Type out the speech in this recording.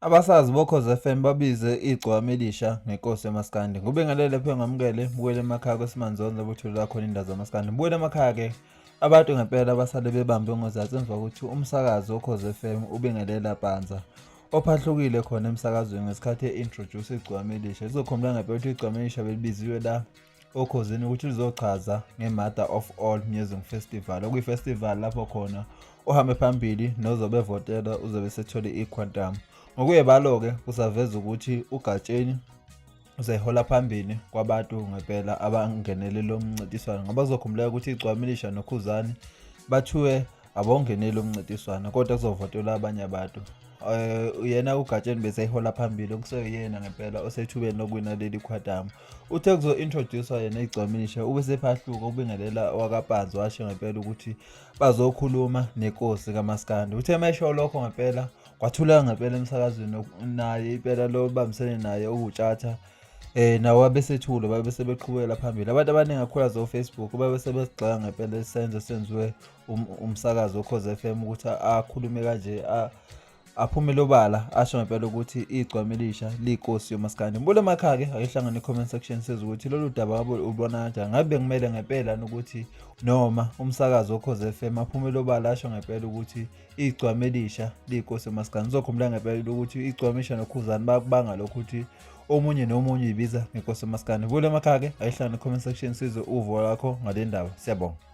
Abasazi boKhozi FM babize igcwama elisha ngenkosi yomaskandi. Ngubingelele phe ngamukele mbukele emakhaya kwesimanzonzo buthulela khona indaba zamaskandi. Mbukele emakhaya ke abantu ngempela basale bebambe ngozathu emva kokuthi umsakazi woKhozi FM ubingelela Panza ophahlukile khona emsakazweni ngesikhathi e-introduce igcwama elisha. Lizokhumbula ngempela ukuthi igcwama elisha belibiziwe la okhozini ukuthi lizochaza nge-Mother of All Music Festival, okuyi-festival lapho khona ohambe phambili nozobe evotela uzobe sethole i-quantum. Ngokuyebalo-ke kusaveza ukuthi uGatsheni usehola phambili kwabantu ngempela abangenele lo mncintiswano, ngoba kuzokhumbuleka ukuthi iGcwamilisha noKhuzani bathiwe abawungeneli umncintiswano kodwa kuzovotelwa abanye abantu. Yena uGatsheni beseyihola phambili, okuseyena ngempela osethubeni lokuwina leli khwadamu. Uthe kuzo-introduce-wa yena iGcwamilisha ube sephahluka ubingelela owakaPanzi, washo ngempela ukuthi bazokhuluma nenkosi kaMaskandi. Uthe uma esho lokho ngempela kwathuleka ngempela emsakazweni, naye impela lo obambisene naye uwuTshatha nawo babesethule, babe sebeqhubekela phambili. Abantu abaningi kakhulu zo-Facebook babe sebesigxeka ngempela isenzo esenziwe umsakazi woKhozi FM ukuthi akhulume kanje, aphumele obala asho ngempela ukuthi igcwama elisha liyinkosi yomaskandi. Mbule emakhaya-ke ake hlangane i-comment section size ukuthi lolu daba ngabe ubona kanjani. Ngabe bekumele ngempela ukuthi noma umsakazi woKhozi FM aphumele obala asho ngempela ukuthi igcwama elisha liyinkosi yomaskandi. Ngizokhumbula ngempela ukuthi igcwama elisha noKhuzani bakubanga lokhu ukuthi omunye nomunye uyibiza ngenkosi yomaskandi. Mbule emakhaya-ke ake hlangane i-comment section size uvo lwakho ngale ndaba. Siyabonga.